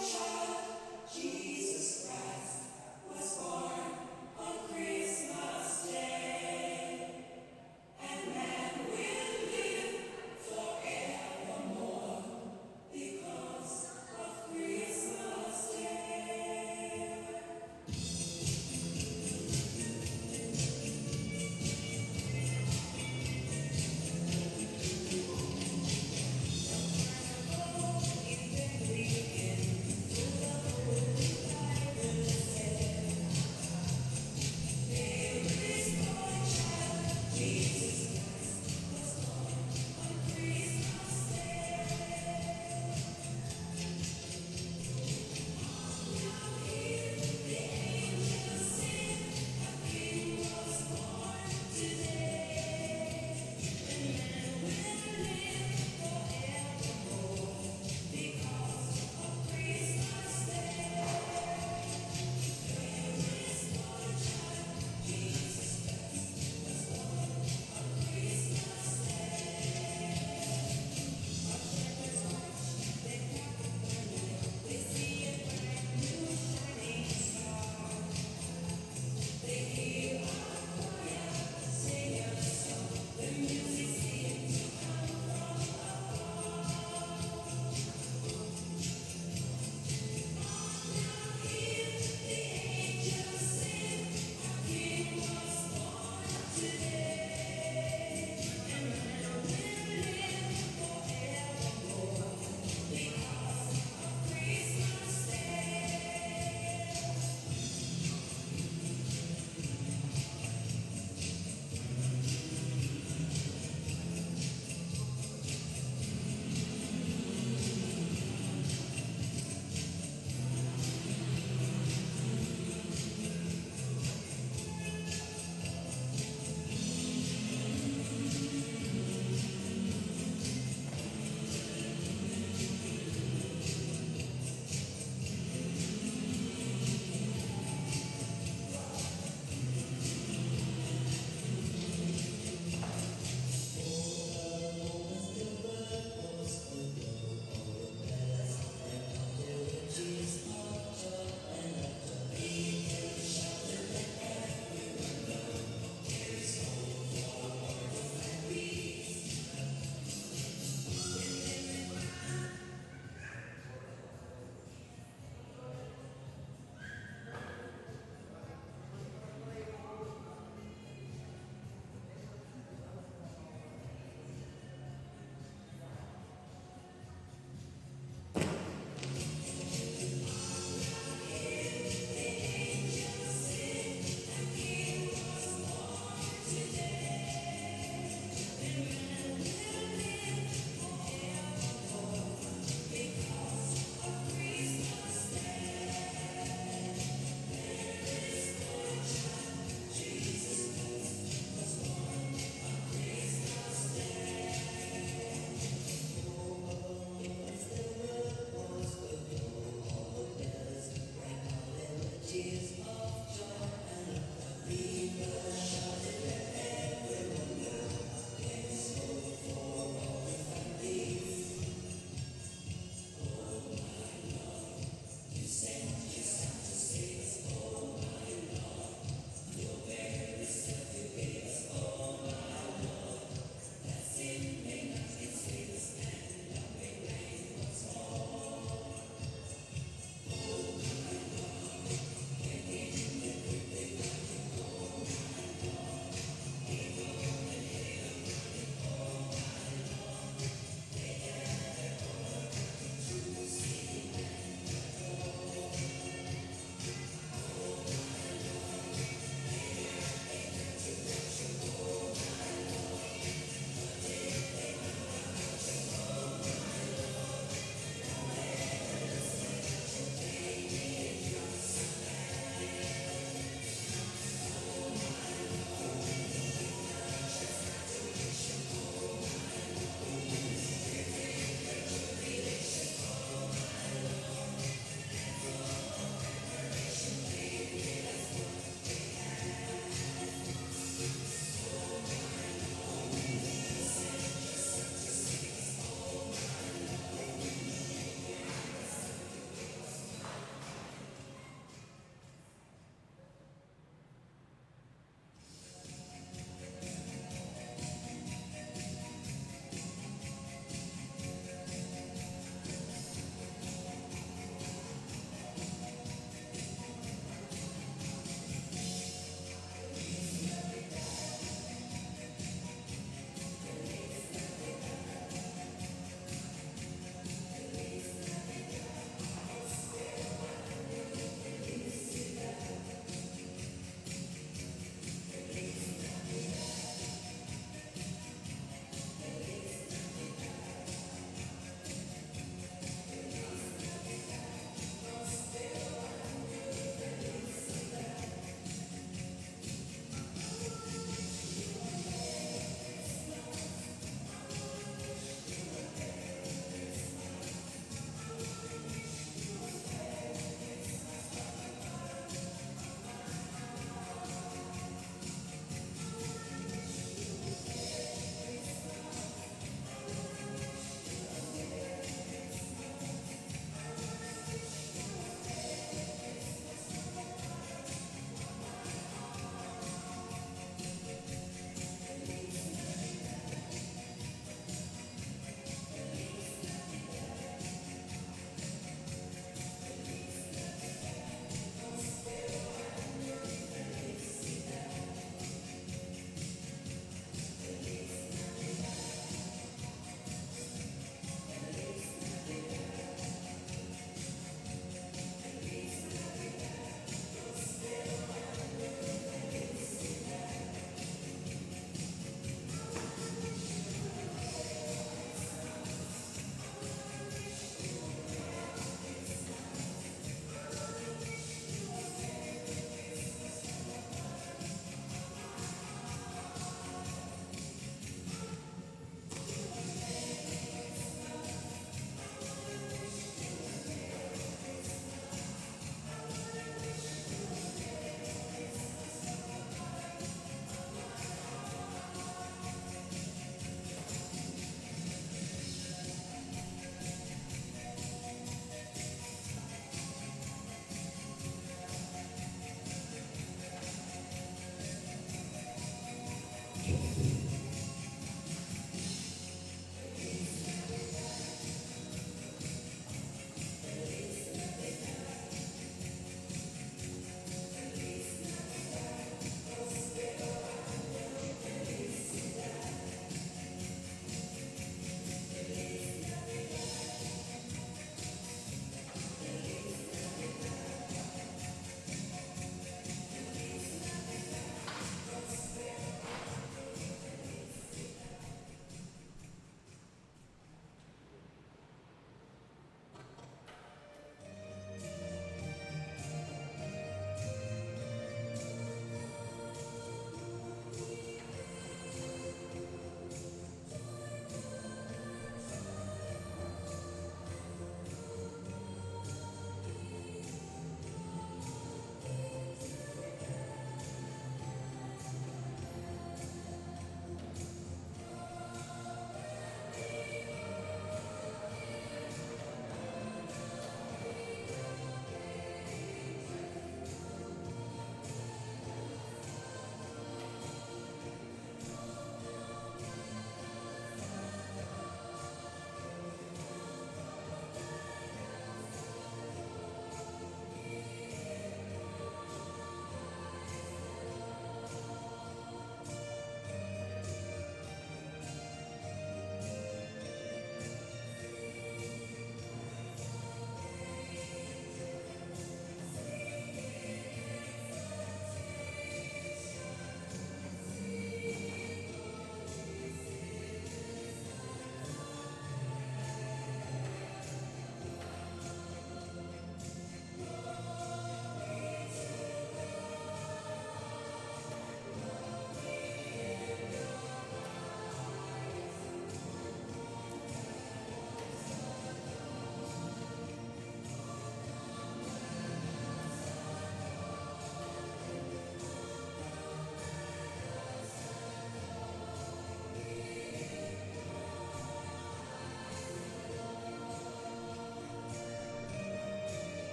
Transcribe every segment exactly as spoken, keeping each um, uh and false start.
Child, Jesus Christ, was born on Christmas Day, and man will live forevermore because of Christmas Day.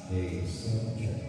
Hey, sound check.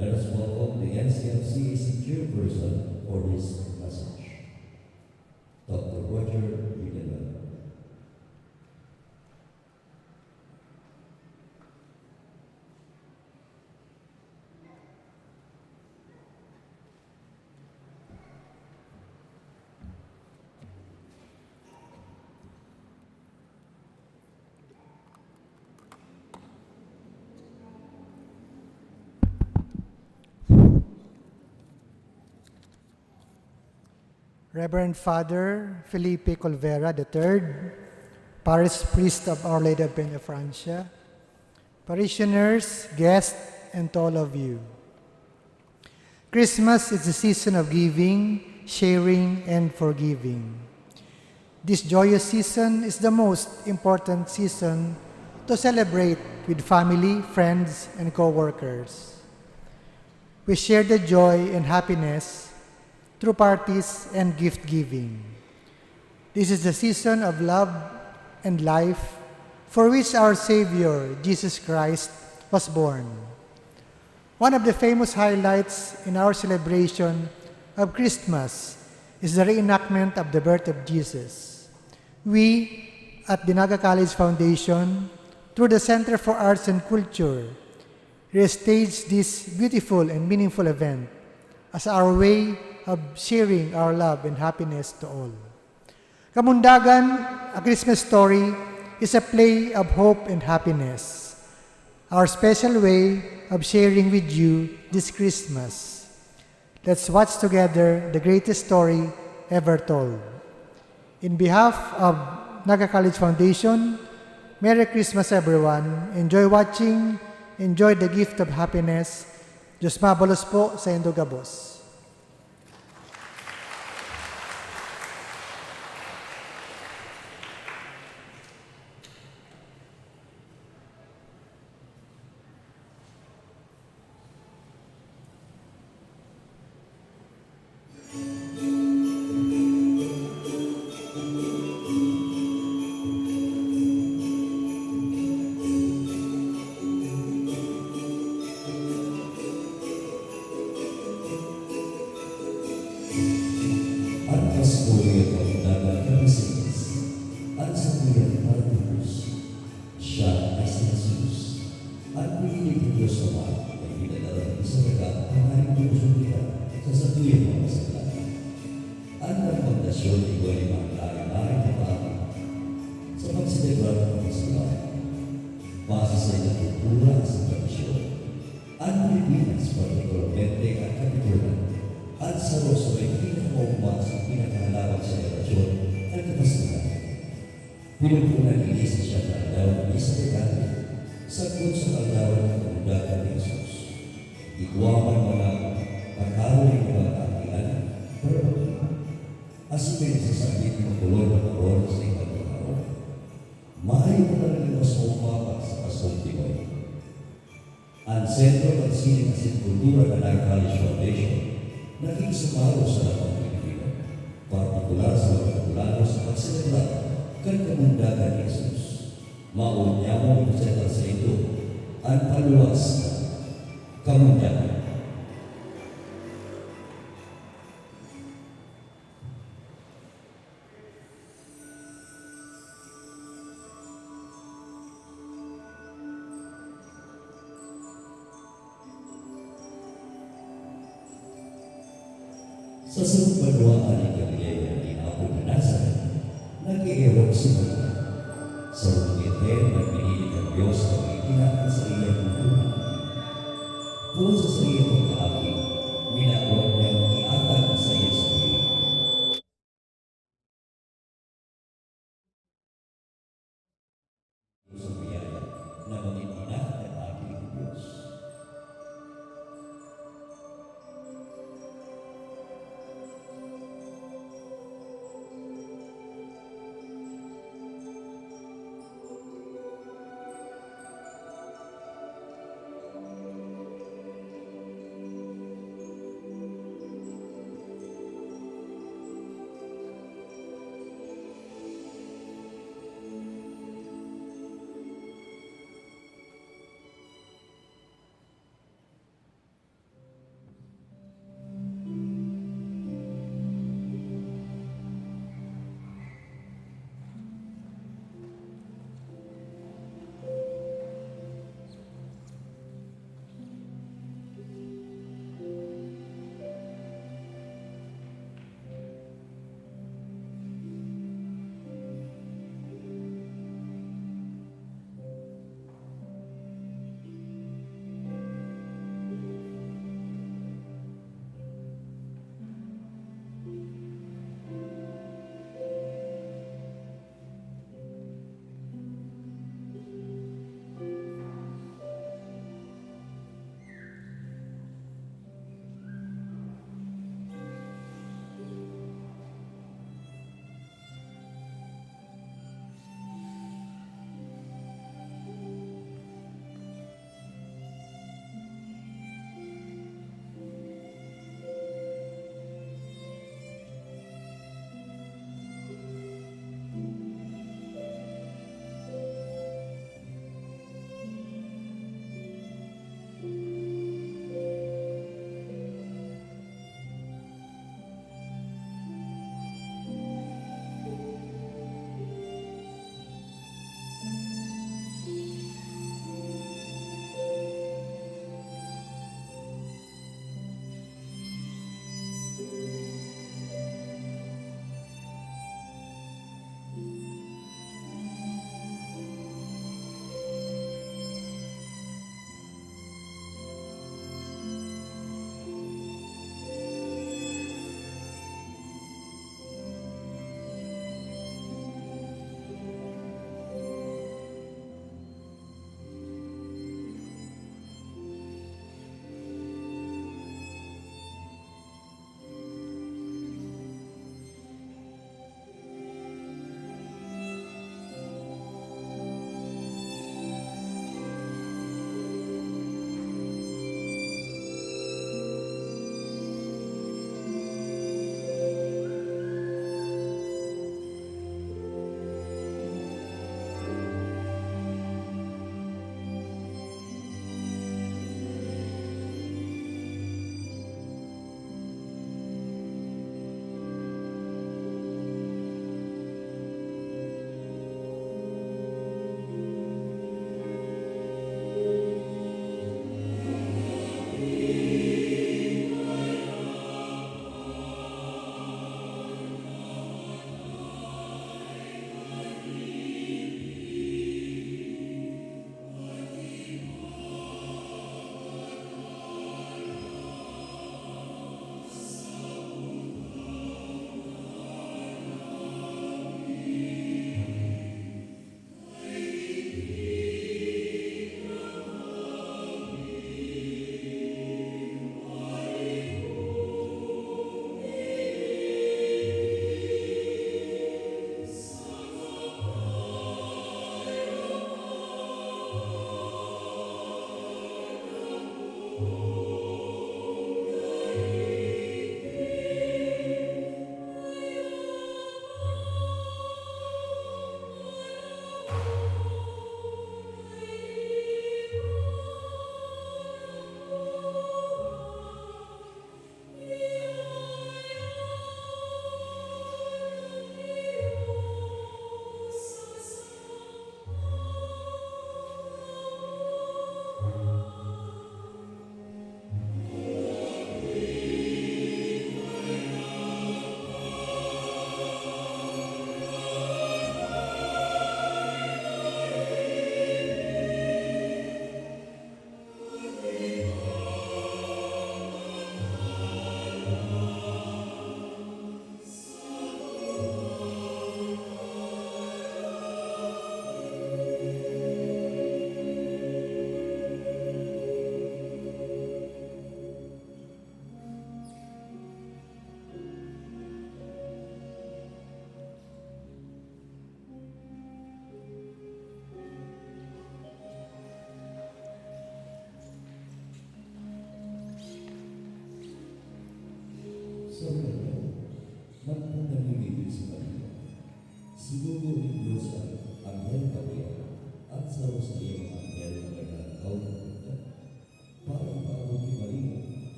Let us welcome the N C F C A C chairperson for his message, Doctor Roger Villanueva. Reverend Father Felipe Colvera the third, Parish Priest of Our Lady of Peñafrancia, parishioners, guests, and to all of you. Christmas is the season of giving, sharing, and forgiving. This joyous season is the most important season to celebrate with family, friends, and co-workers. We share the joy and happiness through parties and gift giving. This is the season of love and life for which our Savior, Jesus Christ, was born. One of the famous highlights in our celebration of Christmas is the reenactment of the birth of Jesus. We, at the Naga College Foundation, through the Center for Arts and Culture, restage this beautiful and meaningful event as our way of sharing our love and happiness to all. Kamundagan, A Christmas Story is a play of hope and happiness, our special way of sharing with you this Christmas. Let's watch together the greatest story ever told. In behalf of Naga College Foundation, Merry Christmas, everyone. Enjoy watching, enjoy the gift of happiness. Diyos mabalos po saindo gabos. An kasuyod kan dalan kan Mesias, an satuyang Partimos, siya ay si Jesus. An pinili kan Dios Ama na ipinadara nin saraga tanganing tugoson kita sa satuyang mga kasalanan. An nagpundasyon igwa nin mga laen-laen na pagi sa pagselebrar kan Pasko. Base sa ilang kultura asin tradisyon, an Pilipinas, partikularmente an Kapitolyo, an saro sa may pinakamaogma asin pinakahalawak na selebrasyon kan Kapaskuhan. Pinupunan ini sa siyam na aldaw nin Isang Dekada, sagkod sa kaalawan kan kamundagan ni Jesus. Igwa man mga kakaro nin mga kaanggian para maghiling, asin may nagsasambit nin makolor na koronas sa iba't ibang harong. Mayo na talagang mas maupapa sa Paskong tiboy. An Sentro kan Sining asin Kultura kan Naga College Foundation nakikisumaro sa laman Pilipino, partikular sa mga Bicolano, sa pagselebrar kan kamundagan ni Jesus. Mayo niamo ipresenta saindo an paluwas na kamundagan. Sa sarong banwaan nin Galilea na inaapod na Nazaret, nag-eerok si Maria. Sarong birhen na pinili kan Dios na magin ina kan saiyang kultura. Poon sa saiyang pagkaagi, minawot niyang iatang an saiyang sadiri. Sa biyaya na magin ina kan Aki nin Dios.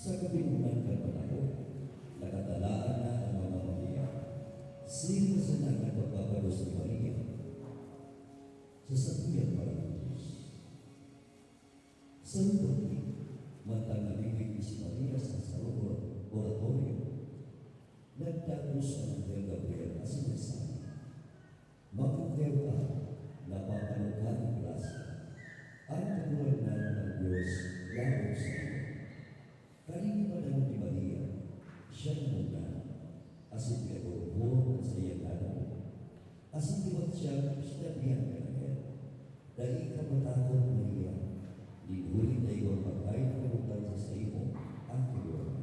Sa kapinonan kan panahon, nakatalaan na an Mama Maria. Siring na sana an pagpapados ni Maria sa sakuyang pagtubos. Sa lubot ni, mantang namimibi si Maria sa sarong ora-, oratoryo, nagdagos an Anghel Gabriel asin nagsabi, "Mapukaw ka, napapanuga nin grasya. An Kagurangnan kan Dios laog saimo. Kaini padagos ni Maria, siya nanguna, asin pinagurugbuhan an saiyang ngaranan, asin liwat siyang sinabihan kan anghel, 'Dai ka matakot, Maria, nin huli ta igwang magkaigwa butan sa saimo an Kagurangnan.'"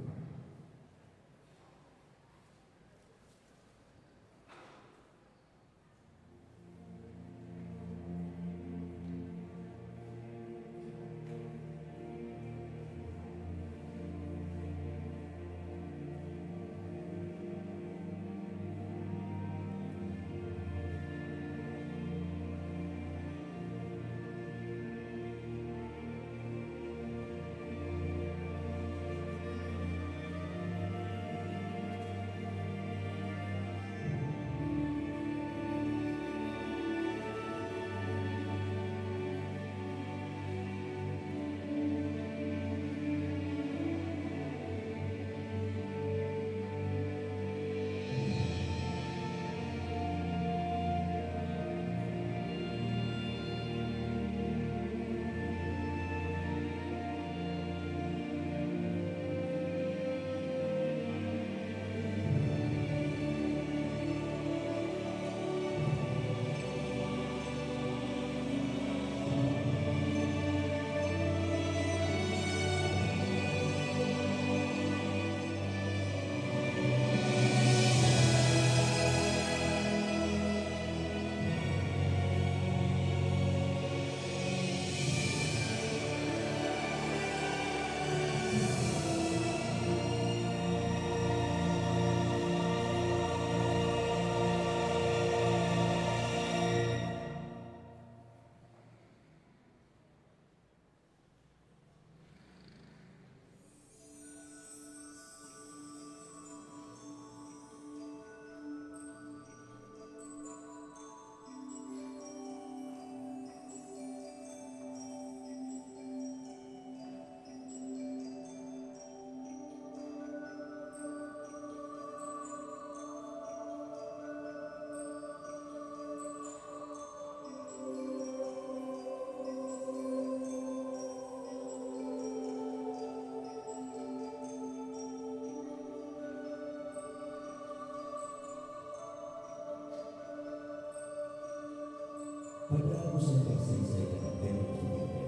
Padagos an pagsaysay kan Anghel nin Felipe,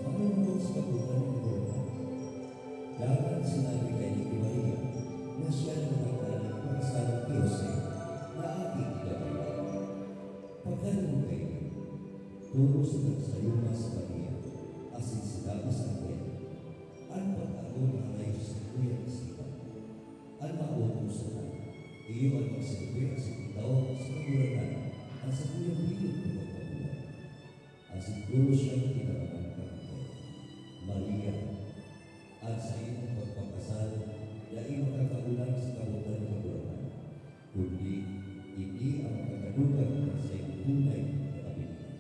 manongod sa kabotan nin Kagurangnan. Dangan sinabi kaini ki Maria na siya an makakaanay pakasal ki Jose na aki ki Gabriel. Pagkalingon kaini, tolos an nagsayuma si Maria asin sinabi sa anghel, "An pag-agom harayo sa sakuyang isipan. An mawot ko sana, iyo an magserbi asin itao sa Kagurangnan an sakuyang bilog na pagkabuhay." Asin tolos siyang tinabangan kan anghel, "Maria, an saimong pagpakasal dai makakaolang sa kabotan nin Kagurangnan, kundi ini an makakadugang kan saimong tunay na kabilingan."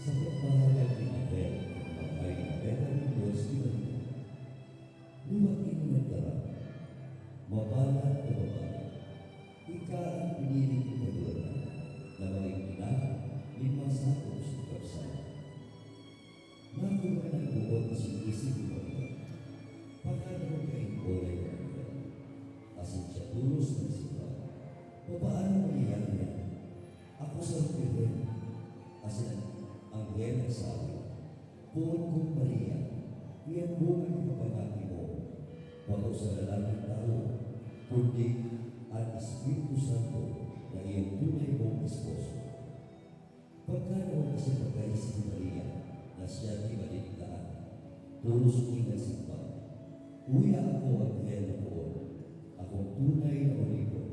Sa pagpahayag ni Abel, ang banal na Abel ang Diyos ni Maria. Liwat ini nagdara, mapalad na babae, ika ang pinili kong kagurangnan na magin ina nin masagop sa kabsalan. Nakuha na ang buot na siniisip ni Maria. Pagkadagog kaini, olay na Maria, asin siya tolos na nagsimbag, "Papaano mangyayari yan? Ako sarong birhen." Asin ang anghel nagsabi, "Poon kong Maria, iyan po an ipapangaki mo. Bako sa lalaki tawo, kundi an Espiritu Santo na iyong tunay mong esposo." Pagkadagog asin pagkaisip ni Maria na siya di maliligtaan, tolos ini nagsimbag, "Uya ako, anghel na poon, akong tunay na oripon.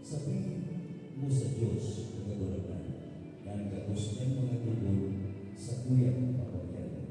Sabihin mo sa Dios na Kagurangnan na an gabos niyang mga tugon sakuyang mapangyarihan."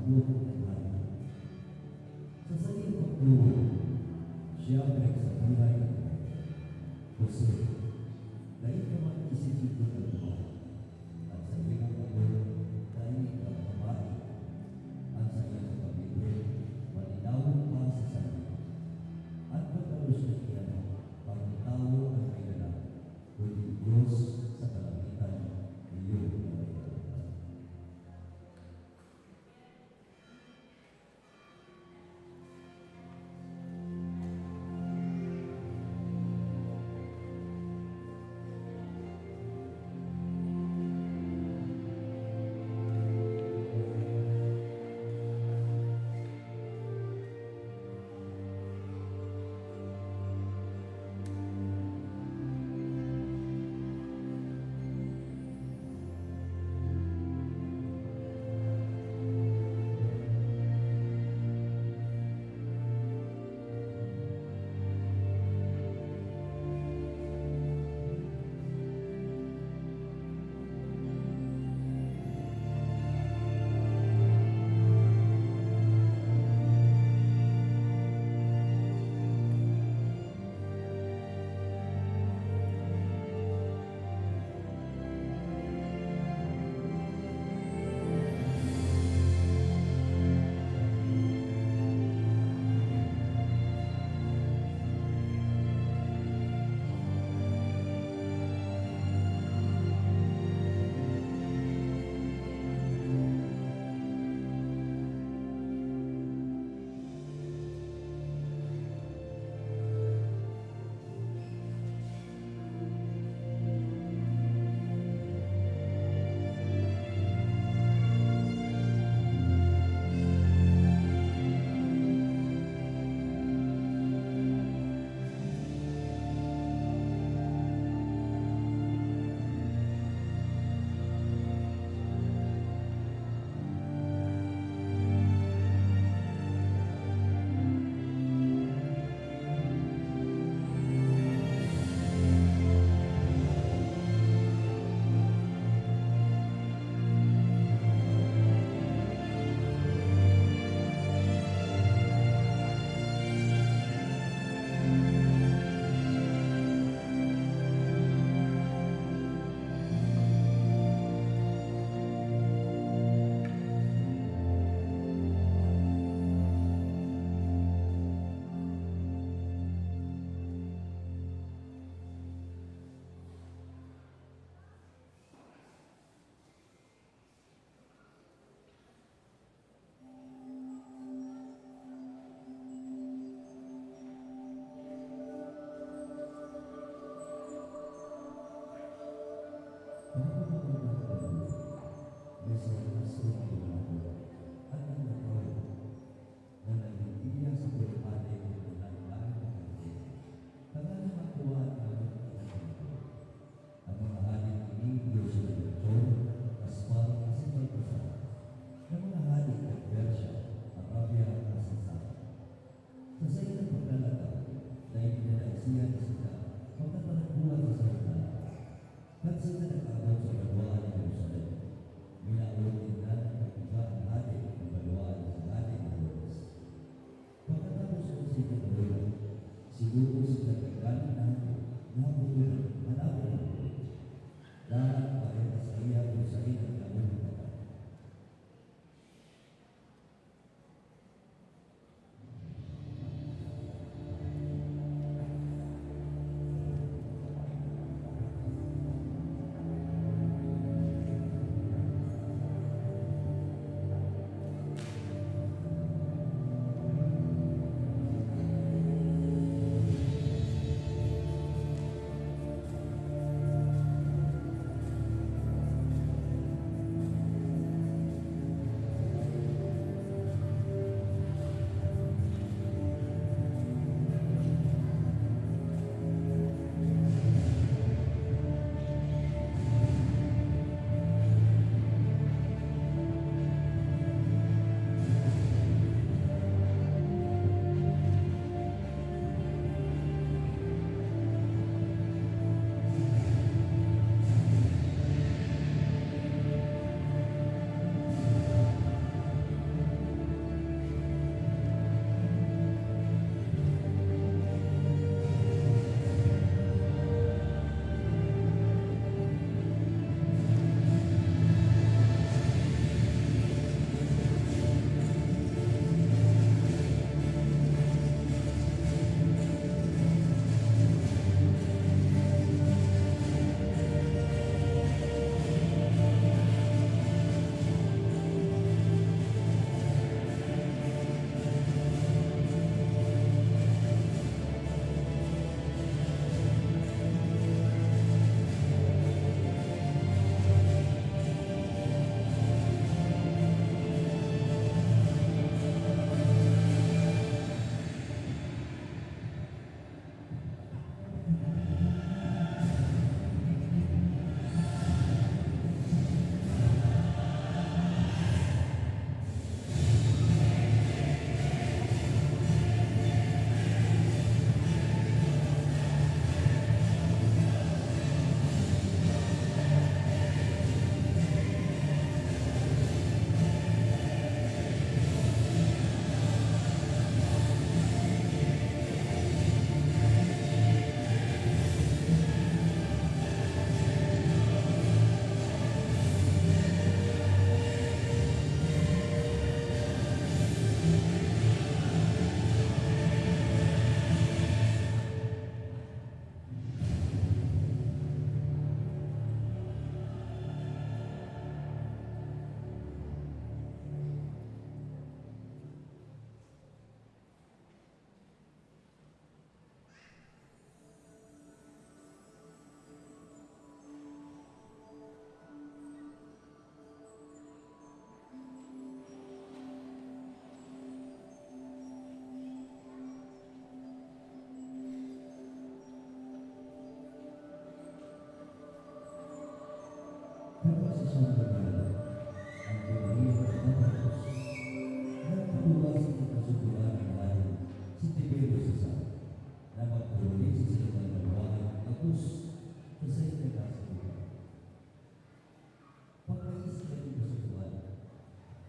Buhay. Sa saiyang pagtuo, siya pinagsabihan ni Jose, "Dai ka mag-isip-isip na buhay. An saiyang pagtuo, dai ka babae. An saiyang pagkabibi, malinawon pa sa sayo. An pagdalos na iyan, parang tawo an may dala, kundi Dios sa kalangitan, iyo na may kalangitan."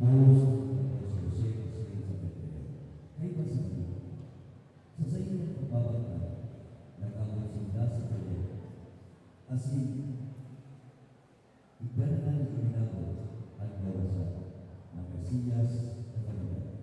Post, San Jose, San Pedro. Kaiba sa mga, sa saiyang pagbabantay, nag-abot sinda sa Pedro. Asin, igdan na nin inabot an kawasa na Mesiyas na Panginoon.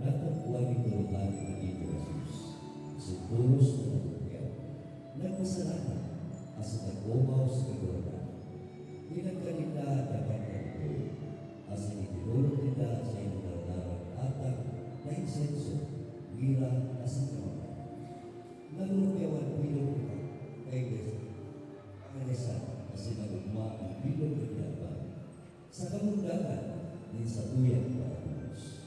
Natakwan nin Dorongan an Niño Jesus, asin tolos na nagupya, nagpasalamat, asin nag-omaw sa Kagurangnan. Dinagkan ninda an dapat na liboy, asin idinolok ninda sa daradara an atang na insenso, mira, asin kamangka. Nagurugyawan bilog na kaiglesia, panganesan, asin nag-ogma an bilog na ginagba sa kamundakan nin satuyang pagkagubos.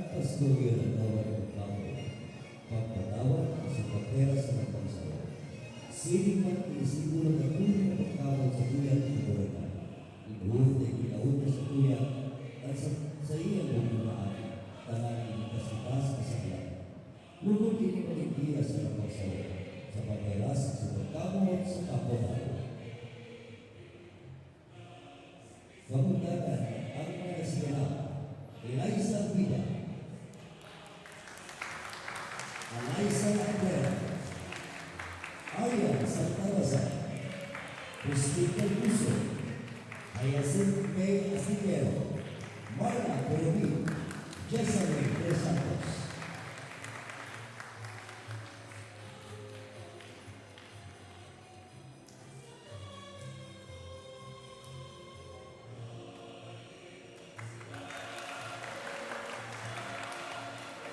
Pastorya na tawag ng kampo, pagpatawag sa pagpera sa mga pagsao. Siring man, inisibulan na tunay na pagkaban sa buhay at kaburugan. Igwa na ikinaon na sa tuya at sa, sa iyang buong mga aki, tanganing iligtas kita sa kasakyan. Lugod ini maligiya sa mga pagsao, sa pagpera sa pagkaban sa kapwa-tao. Kamundagan, ang mga nagsiganap, Eliza Vida, Eliza Aguilera, Arian Santa Rosa, Crispin Cardoso, Hyacinth May Astillero, Marla Colomino, Jessamine De Los Santos.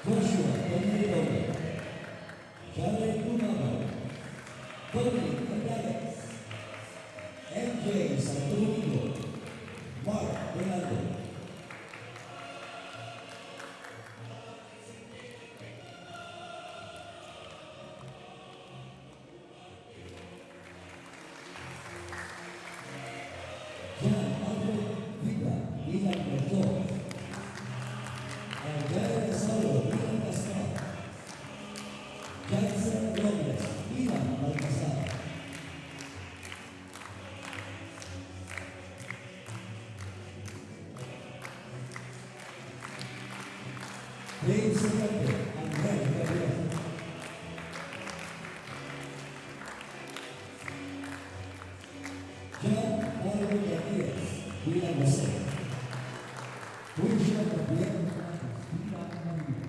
Joshua Benedicto, Jared Gumabao, Tony Gonzalez, M J Santo Domingo, Mark Fernando. John Alfred Vida bilang Director. Elvira Saulo bilang Pastor. Johnson Robles bilang Baltasar. James Fernando, Angel Gabriel. John Mario Diaz bilang Jose. Wilson Gabriel bilang Maria.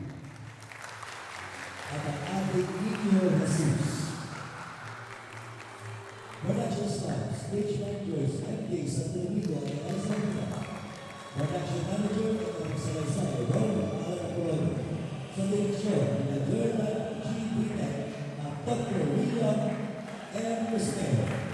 At ang ating Niño Jesus. Production staff, stage managers, M J Santo Domingo at Eliza Vida. Production manager, Doctor Salaysay Ron Alan Apolonio. Sa direksyon, nila Jordan G. Britet at Doctor William M. Espejo.